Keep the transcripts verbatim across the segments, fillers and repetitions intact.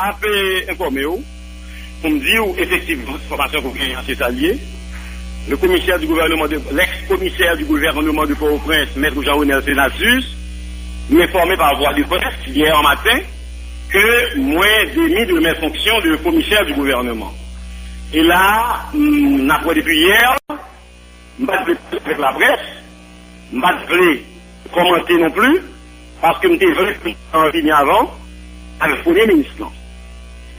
Ap enfòme w, pou m di w efektivman enfòmasyon ke w genyen an se sa l ye. Le commissaire du gouvernement de, l'ex-commissaire du gouvernement de Port-au-Prince, Maître Jean-Renel Senatus, m enfòme par voie de presse hier matin que moi démis de mes fonctions de commissaire du gouvernement. E la, m, n ap wè depi yè, m pa t vle pale avèk laprès, m pa t vle kòmante non pli, paske m te vle pou m vini avan avèk premye minis lan.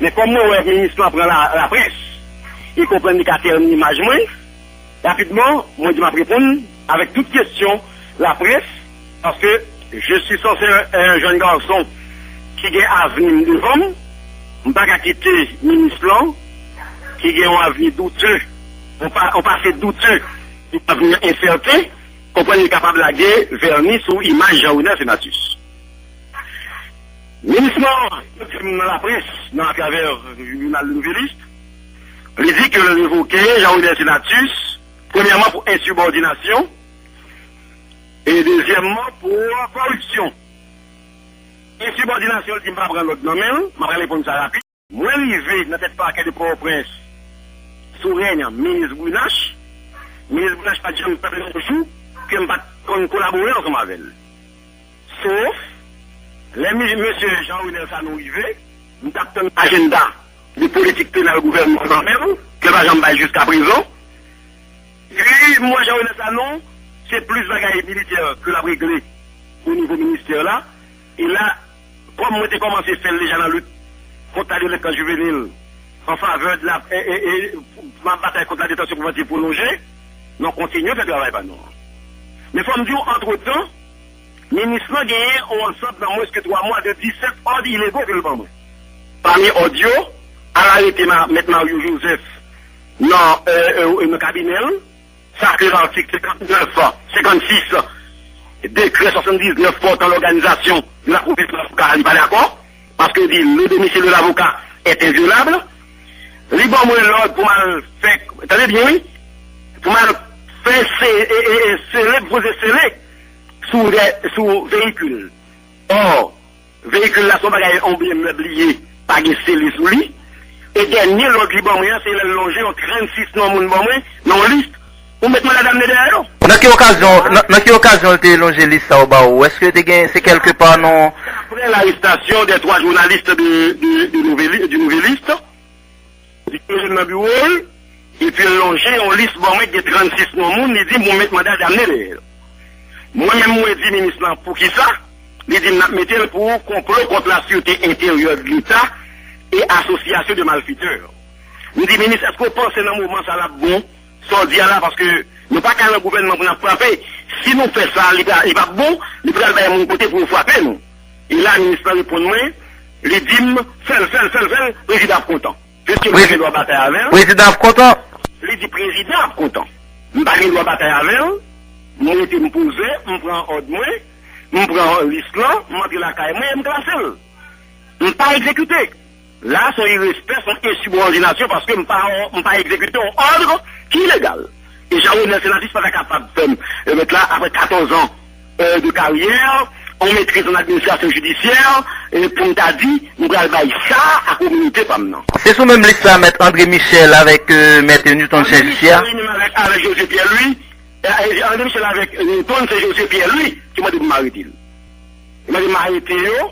Men kòm mwen wè minis lan pran la, laprès, e konprann li ka tèni imaj mwen, rapidman, mwen di m ap reponn avèk tout kesyon laprès, paske je suis censé un, un jeune garçon ki gen avni m devan m, m pa ka kite minis lan ki gen yon avni doute, yon pa, yon pase doute, yon avni ensèten, konprann li kapab lage vèni sou imaj Jean Renel Senatus. Minis lan di m nan laprès, nan atravè jounal Le Nouvelliste, li di ke l revoke Jean Renel Senatus, premyèman pou ensibòdinasyon, e dezyèmman pou kòripsyon. Ensibòdinasyon, li di m pa pran lòd nan men l, m ap reponn sa rapid. Mwen rive nan tèt pakè de Pòtoprens sou rèy minis Brunach. Minis Brunach pa t janm fè m yon jou ke m pa t konn kolabore ansanm avè l. Sof lè mi-, mesye Jean Renel Sanon rive, m t ap tann ajanda de politik penal gouvènman an nan men l, ke l pa janm bay jiskaprezan. Epi m wè Jean Renel Sanon, se plis bagay militè ke l ap regle o nivo ministè la. E la, kòm mwen te kòmanse fè l deja nan lit kont la delenkan jivenil, an favè de la, e, e, e, m ap batay kont la detansyon prevantiv pwolonje, nou kontinye fè travay pa nou an. Men fò m di w, antretan, minis lan genyen yon ansanm nan mwens ke twa mwa de disèt òd ilegò ke l ban mwen. Pami òd yo, alarete ma-, Mèt Mario Joseph nan, e, e, nan kabinè l, sa ke nan atik senkantnèf, senkannsis, dekrè swasanndiznèf pòtan lòganizasyon de la profesyon avoka, li pa dakò, paske li di le domicile de l'avocat est inviolable. Li ban mwen lòd pou m al fè, tande byen wi, pou m al fè se, e, e, e, sele, poze sele sou de, sou veyikil. Ò, veyikil la se yon bagay, yon byen mèb li ye, pa gen sele sou li. E dènye lòd li ban mwen an, se lè l lonje yon trannsis non moun ban mwen, nan yon lis, pou m met manda damne dèyè yo. Nan ki okazyon, nan, nan ki okazyon l te lonje lis sa yo ba ou? Èske te gen, se kèlke pa nan... Après l'arrestation des trois journalistes de, de, de Nouveli-, du Nouvelliste, li te nan biwo l, epi l lonje yon lis ban mwen ki gen trannsis non moun, li di m pou m met manda damne dèyè l. Mwen menm mwen di minis lan poukisa, li di m n ap mete l pou konplo kont la sûreté intérieure de l'État et association de malfaiteurs. M di minis, èske w panse nan moman sa l ap bon, sa w di a la, paske nou pa ka nan gouvènman pou n ap frape. Si nou fè sa, li pa, li p ap bon, li pral bay moun kote pou yo frape nou. E la, minis lan reponn mwen, li di m, fè l, fè l, fè l, fè l, prezidan ap kontan. Piske m pa gen dwa batay avè l. Prezidan ap kontan? Li di prezidan ap kontan. M pa gen dwa batay avè l. M rete, m poze, m pran òd mwen, m pran lis lan, m antre lakay mwen e m klase l. M pa egzekite. La, se yon irespè, se yon ensibòdinasyon paske m pa, m pa egzekite yon òd ki ilegal. E Jean Renel Senatus pa ta kapab fè m remèt la apre katòz an, euh, de carrière, on maîtrise en administration judiciaire, e pou m ta di, m pral bay sa a kominote pa m nan. Se sou menm lis la, Mèt André Michel avèk, euh, Mèt Newton Saint-Juste a? André Michel avèk, avèk José Pierre Louis, e, e, André Michel avèk Newton, se José Pierre Louis ki mande pou m arete l. Li mande m arete yo,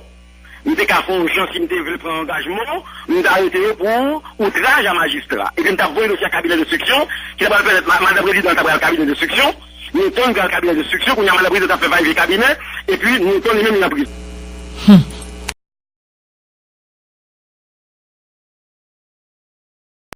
m te ka fè yon jan si m te vle pran angajman, m ta arete yo pou outraj a majistra. Epi m t ap voye dosye a kabinè denstriksyon, ki ta pral pèmèt ma-, madan prezidan ta pral kabinè denstriksyon, Newton pral kabinè denstriksyon, kounye a madan prezidan t ap fè vayevyen kabinè, epi Newton li menm li nan prizon.